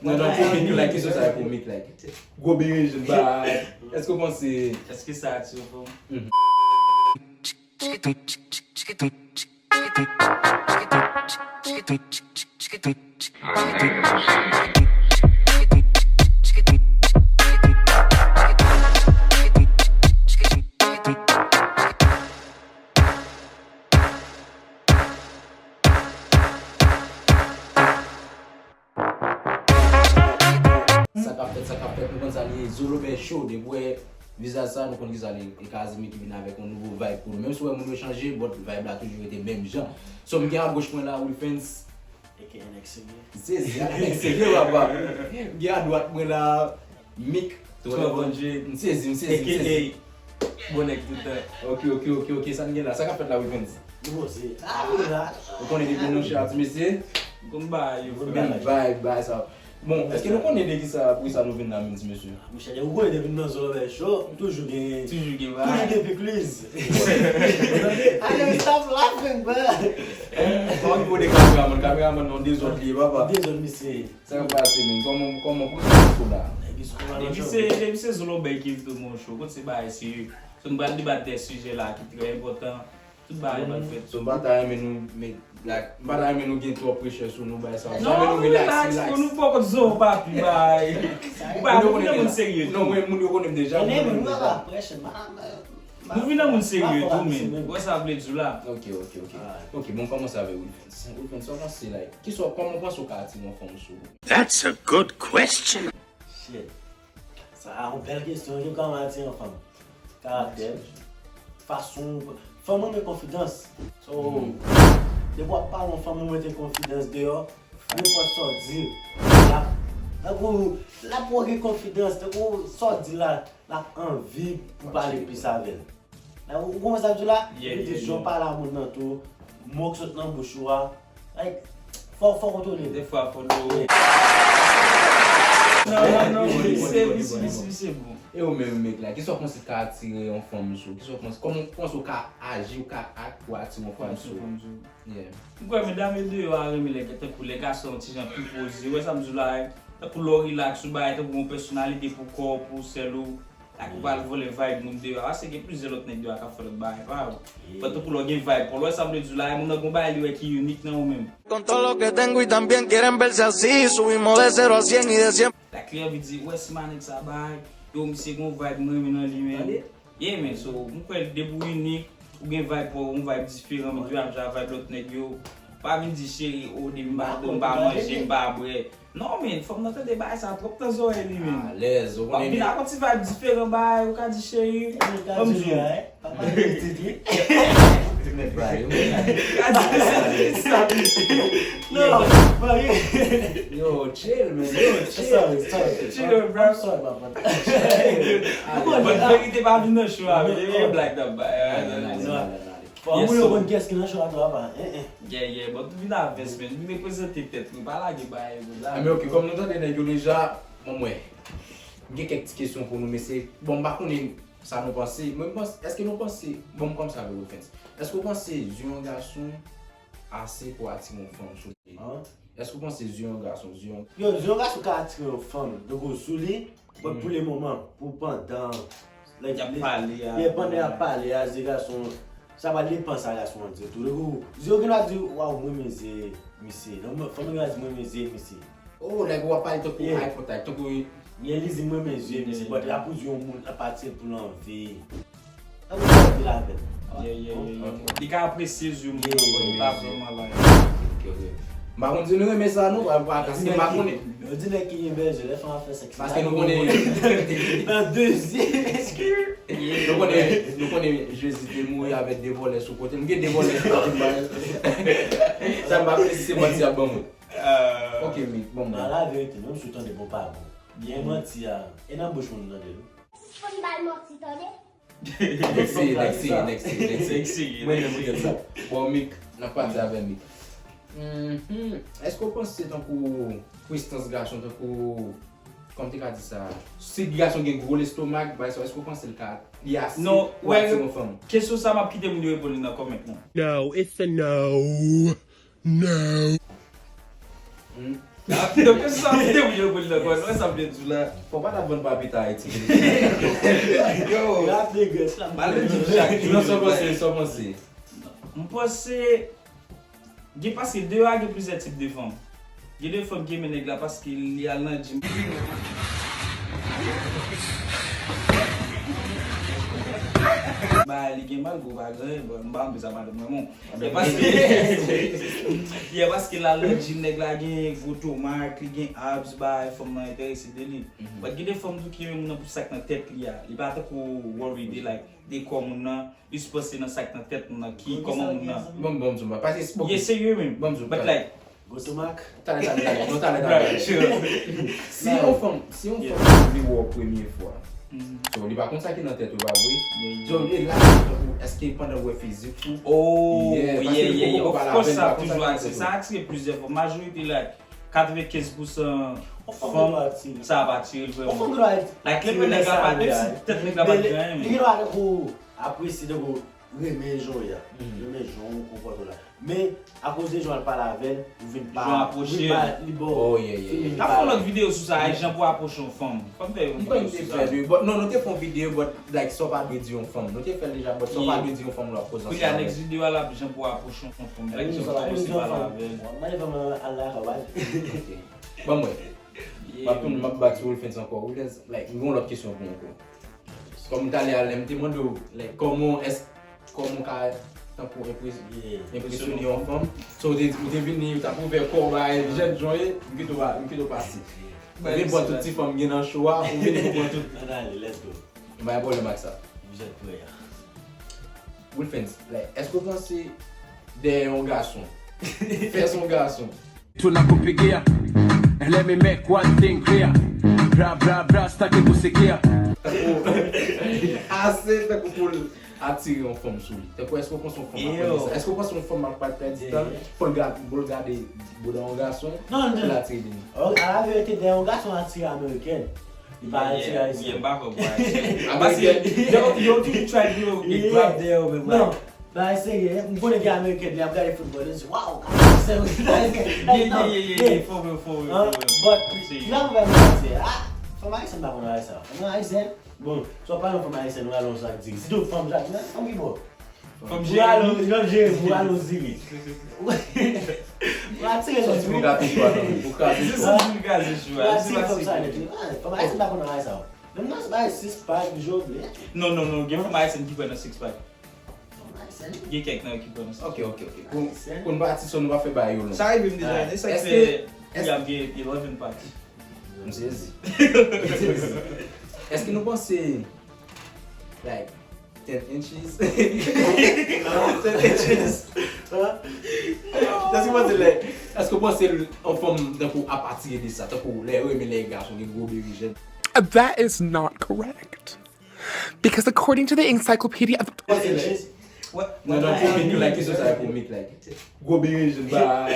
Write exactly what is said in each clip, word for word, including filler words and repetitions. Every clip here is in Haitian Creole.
Non, non, pou Mik, like, kesyon sa a pou Mik, like. Gwo beren jèn ba. Èske w panse? Èske sa atire w? Sa k ap fèt, sa k ap fèt, nou konn sa li ye, Zolo Bè Show, depi w wè vizaj sa, nou konn kisa li ye, e Kazimi ki vin avèk yon nouvo vibe pou nou. Menm si w wè moun yo chanje, but vibe la toujou rete menm jan. So, m gen agoch mwen la, Wilfens. A K A Next Serye. M sezi, a Next Serye, papa. M gen adwat mwen la, Mik. Twelve hundred. M sezi, m sezi, m sezi. A K A Bon nèg tout tan. Ok, ok, ok, ok. Sa n gen la? Sa k ap fèt la, Wilfens? Nou poze. Ah, wi, la. Ou konnen depi nou chè a ti mesye? M konn ba yo. M konn bay vibe, bay sa. Bon, èske nou konnen de kisa, pou kisa nou vin la menm, ti mesye? Monchè, ou konnen depi m nan Zolo Bè Show, m toujou gen, toujou gen vibe. Toujou gen pikliz. Allez, stop laughing, bro. Bon, ou de kameraman, kameraman nan dezòd li ye, papa. Dezòd, mesye. Sa k ap pase, men? Kòman, kòman, kòman w sou la? Depi se, depi se Zolo Bè ki invite w nan show, kote se bagay serye. So, nou pral debat de sijè la ki trè enpòtan. Tout bagay pral fèt. So, m pa ta renmen nou, men, like, m pa ta renmen nou gen twòp presyon sou nou, bagay sa. M ta renmen nou relax, relax. Pou nou poko zo papi, bay. Ou pa, nou vin nan moun serye tou. Non, mwen, moun yo konnen m deja, moun yo konnen m deja. Nou vin nan moun serye tou, men. Ou wè sa vle di w la? Ok, ok, ok. Ok, bon, kòmanse avè Wilfens. Wilfens, sa w panse, like, kisa, kòman w panse w ka atire yon fanm sou ou? That's a good question. Shit. Sa a yon bèl kesyon, wi, kòman atire yon fanm? Karaktè, fason, fanm renmen konfidans. So, depi w ap pale yon fanm, ou mete konfidans deyò, nenpòt sa w di, l ap, tankou, l ap wè w gen konfidans, tankou sa w di la, l ap anvi pou pale plis avè l. Like, ou konprann sa m di w la? Yeah, yeah, yeah. Li di jan w pale a moun nan tou, mo k sot nan bouch ou a. Like, fò, fò kontwole. Defwa, fò nou. Non, non, non, misye, misye, misye, misye bon. E ou menm, Mik la, kisa w panse ka atire yon fanm sou ou? Kisa w panse, kòman w panse w ka aji, w ka act pou atire yon fanm sou ou? Yeah. M kwè medam yo deyò a renmen lè, tankou lè gason yon ti jan pi poze, ou wè sa m di w la, tankou lè w relax, ou bay tankou yon pèsonalite pou kò w, pou sèl ou. Ak ou pral vòlè vibe moun deyò a, paske gen plizyè lòt nèg deyò a k ap fè lòt bagay pa yo. But tankou lè w gen vibe pa w, ou wè sa m vle di w la, e moun nan gon bagay li wè ki inik nan ou menm. Con todo lo que tengo y también quieren verse así, subimos de cero a cien y de cien. Like, li anvi di, wè si manèg sa bay, yo, misye gon vibe mwen renmen nan li menm. Yeah, man, so, m kwè depi w inik, ou gen vibe pa w, yon vibe diferan, men ou ap ja vibe lòt nèg yo. Pa vin di, cheri, o, depi m pa, m pa manje, m pa bwè. Non, men, fanm nan tande bagay sa twòp nan zòrèy li, men. Alèz, ou konnen. W ap vin ak yon ti vibe diferan, bay, ou ka di, cheri, ban m di w. Papa de pitit, wi. Ou ka di, sa, sa, sa. Non, non, non. Yo, chill, man. Yo, chill. Sorry, sorry. Chill, bro. I'm sorry, papa. But verite pa vin nan show a, men e blag n ap bay. Fò moun yo konn kiyès ki nan show a tou, apa. Eh, eh. Yeah, yeah, but vin avès, men. Vin reprezante tèt nou, pa lage bagay nou la. Ah, men ok, kòm nou tande nèg yo deja, bon, mwen, m gen kèk ti kesyon pou nou, mesye. Bon, m pa konnen sa nou panse. Mwen, m panse, èske nou panse, bon, m kòmanse avè Wilfens. Èske w panse zye yon gason ase pou atire yon fanm sou li? Èske w panse zye yon gason, zye yon... Yo, zye yon gason ka atire yon fanm, donk, sou li, but pou le moman, pou pandan, like, y ap pale a, yeah, pandan y ap pale a, zye gason, sa va depann sa gason an di tou. Donk, zye yo gen dwa di, waw, mwen renmen zye misye. Donk, fanm yo gen dwa di, mwen renmen zye misye. Oh, like, w ap pale tankou eye contact, tankou... Yeah, li di, mwen renmen zye misye, but l ap pou zye yon moun, l ap atire pou l anvi. Sa pou sa di la avè l. Yeah, yeah, yeah, yeah. Li ka apresye zye moun nan, but li pa vrèman like. Ok, ok. M pa konn si nou renmen sa, non, pa, pa, paske m pa konnen. Yo di nèg ki gen bèl zye, lè fanm ap fè sèks, paske nou konnen nan de zye. Nou konnen, nou konnen Jezi te mouri avèk de vòlè sou kote l. M gen de vòlè sou kote m, sa m pa konnen si se manti y ap ban mwen. Ok, Mik, bon, nan laverite, menm si w tande bon pa bon. Byen manti a, e nan bouch moun tande l. Sispann bay manti, tande. Next, next, next, next. Mwen menm, mwen menm. Bon, Mik, n ap pati avè Mik. Mhm. Èske w panse tankou prestans gason, tankou, kòman te ka di sa? Si gason gen gwo lestomak, bagay sa, èske w panse l ka, li ase pou atire yon fanm? Kesyon sa, m ap kite moun yo reponn li nan comment lan. No, it's a no. No. Hmm. Donk, se sa m te vle pou l nan kò, non, sa m vle di w la. Fò pa t ap vann papi ta Ayiti. Yo, pale di chak jou. Non, sa w panse, sa w panse? M panse, gen, paske deyò a gen plizyè tip de fanm. Gen de fanm ki renmen nèg la paske li al nan gym. Ba, li gen mal, gwo pa gen, bon, m pa anpe sa madanm mwen, bon. E paske, e paske l al nan gym, nèg la gen gwo tomak, li gen abs, bay, fanm nan enterese de li. But gen de fanm tou ki renmen moun nan pou sa k nan tèt li a. Li pa tankou worry de, like, de kò moun nan, li jis panse nan sa k nan tèt moun nan, ki, kòman moun nan. Bon, bon, Zumba, paske, bon, ye serye menm. Bon, Zumba. But, like, Go to Mac. Talè, talè, talè. Non, talè, talè. Si yon fanm, si yon fanm vle wè w premye fwa, so, li pa konn sa ki nan tèt ou, pa vre? So, e la, tankou, èske pandan l wè fizik ou? Oh, yeah, yeah, yeah. Of course, sa toujou atire, sa atire plizyè fwa. Majorite, like, katrevenkenz pousan fanm, sa ap atire l vrèman. Like, lè nèg la pa, menm si tèt nèg la pa t gen anyen, men li gen dwa tankou apresye, tankou renmen jan w ye a. Renmen jan w konpòte w la. Men, akoz de jan w al pale avè l, ou vin pa, jan w apwoche l, li ba w, oh, yeah, yeah, yeah. N ap fè yon lòt videyo sou sa, jan pou apwoche yon fanm. Fò n fè yon videyo sou sa. But non, nou te fè yon videyo, but, like, sa w pa dwe di yon fanm. Nou te fè l deja, but sa w pa dwe di yon fanm lè w ap koze ansanm avè l. Kounye a, next videyo a, l ap jan pou apwoche yon fanm. Like, jan pou apwoche pale avè l. Mande fanm nan al lakay w, pa di. Ok. Ban mwen. M ap tounen, m ap back sou Wilfens ankò. Wilfens, like, m gen yon lòt kesyon pou ou ankò. Kòm talè a, lè m te mande w, like, kòman èske, kòman w ka tankou enpres-, enpresyone yon fanm? So, ou te, ou te vini, ou t ap ouvè kò w, bay, jèn jan w ye, m kite w pa, m kite w pase. Ou vin pran tout ti fanm gen nan show a, ou vini pou pran tout. Ann ale, let's go. M pa gen pwoblèm ak sa. Jèn prè a. Wilfens, like, èske w panse dèyè yon gason, fès yon gason, Tout la koupe gear. Let me make one thing clear. Bra, bra, bra, stake pou sekia. Ase tankou pou l atire yon fanm sou li. Tankou, èske w panse yon fanm ap fè sa? Èske w panse yon fanm ap pèdi tan pou l gade, pou l gade bouda yon gason pou l atire li? Non, non. A la verite, dèyè yon gason atire amerikèn. Li pa atire ayisyen. Yeah, yeah, m pa konprann. Paske yo, yo toujou try pou yo grab dèyè yo menm. Non. Bagay serye, m konnen gen ameriken, lè y ap gade foutbòl, yo di, "Waw, gade sa, gade sa." Yeah, yeah, yeah, yeah, yeah, for real, for real, for real. But, serye. Nan nouvèl mwen di, ah, fanm ayisyen pa konn bagay sa. Fanm ayisyen, bon, si w ap pale yon fanm ayisyen, nou rale yon sak diri. Sitou fanm, fanm ki bò. Fanm Jeremi. Ou rale, fanm Jeremi, ou rale yon diri. Ou atire yon diri. Ou kraze chou a, ou kraze chou a. Ou atire fanm sa nèt, wi. Ah, fanm ayisyen pa konn bagay sa. Menm nan bagay six pack, jòb, non, non, non, gen fanm ayisyen ki kwè nan six pack. Gen kèk nan yo ki pran nan sa. Ok, ok, ok. Pou, pou n pa ti son, nou pa fè bagay yo long. Sa rive m deja, e sa k fè kounye a m gen eleven pack. M sezi. Èske nou panse, like, ten inches? Ten inches? Èske w panse, like, èske w panse yon fanm tankou ap atire de sa, tankou lè yo renmen lè gason gen gwo beri jèn? That is not correct. Because according to the Encyclopedia of Non, non, pou Mik, like, kesyon sa a pou Mik, like. Gwo beren jèn, ba,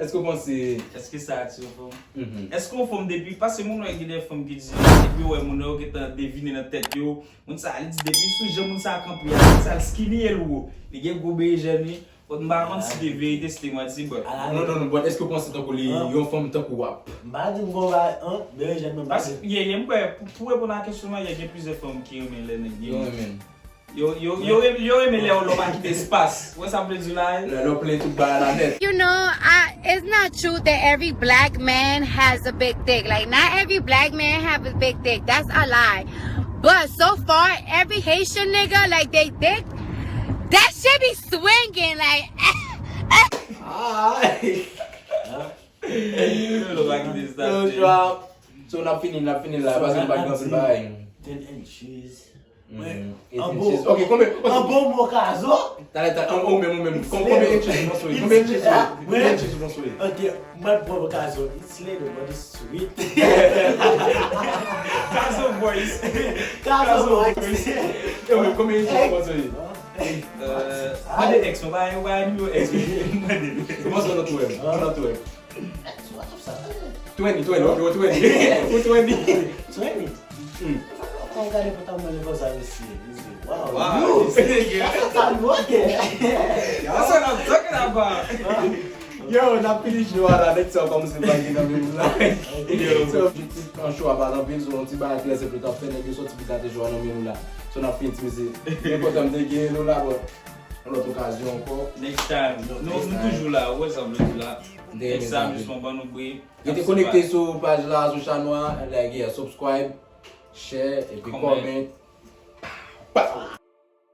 èske w panse? Èske sa atire yon fanm? Èske yon fanm depi, paske moun wè gen de fanm ki di, depi yo wè moun nan, yo gentan devine nan tèt yo, moun sa a, li di depi sou jan moun sa a kanpe a, moun sa a skinny e l wo, li gen gwo beren jèn wi. But m pa konn si se verite, si se manti, but. Non, non, non, but èske w panse tankou li, yon fanm tankou w ap? M pa di m gon bagay, an, beren jèn menm. Paske, ye, ye, m kwè, pou, pou reponn a kesyon an, ye, gen plizyè fanm ki renmen lè nèg yo. Yo renmen. Yo, yo, yo, yo renmen lè yon lòm a kite espas. Ou wè sa m vle di la, eh? Lè lòm plen tout bagay la nèt. You know, I, it's not true that every black man has a big dick. Like, not every black man have a big dick. That's a lie. But so far, every Haitian nigga, like, they dick, that shit be swinging, like, Ay! Yo, lòm a kite espas. So, n ap fini, n ap fini la, paske n pa gen anpil bagay. Ten inches. Anbo, anbo mwen kazo. Talè, talè, ou menm, ou menm. Konbyen inches ou panse w ye? Konbyen inches ou panse w ye? Ok, mwen pran kazo. It's little, but it's sweet. Kazo voice. Kazo voice. E ou menm, konbyen inches ou panse w ye? Mande ex ou, ou pa nimewo ex ou. Ou panse w nan twelve? Ou nan twelve? Twenty, twenty, ok, ou twenty. Ou twenty. Twenty. Hmm. Ou gade pantalon mwen konsa, mesye. Mesye, wow. Wow, you. Mesye, that's a talk, ok. That's what I'm talking about. Yo, n ap fini show a la, nèg sa kòmanse blague nan men nou la. So, ti an show a pa anpil, so yon ti bagay trè senp nou t ap fè, nèg yo soti pou gate show a nan men nou la. So n ap fini ti mizik. Mwen kontan m te gen nou la, bon. Yon lòt okazyon ankò. Next time. Nou nou toujou la, ou wè sa m vle di la. Next time, jis mwen ban nou bri. Rete konekte sou paj la, sou chanèl la, like, subscribe, share, epi comment.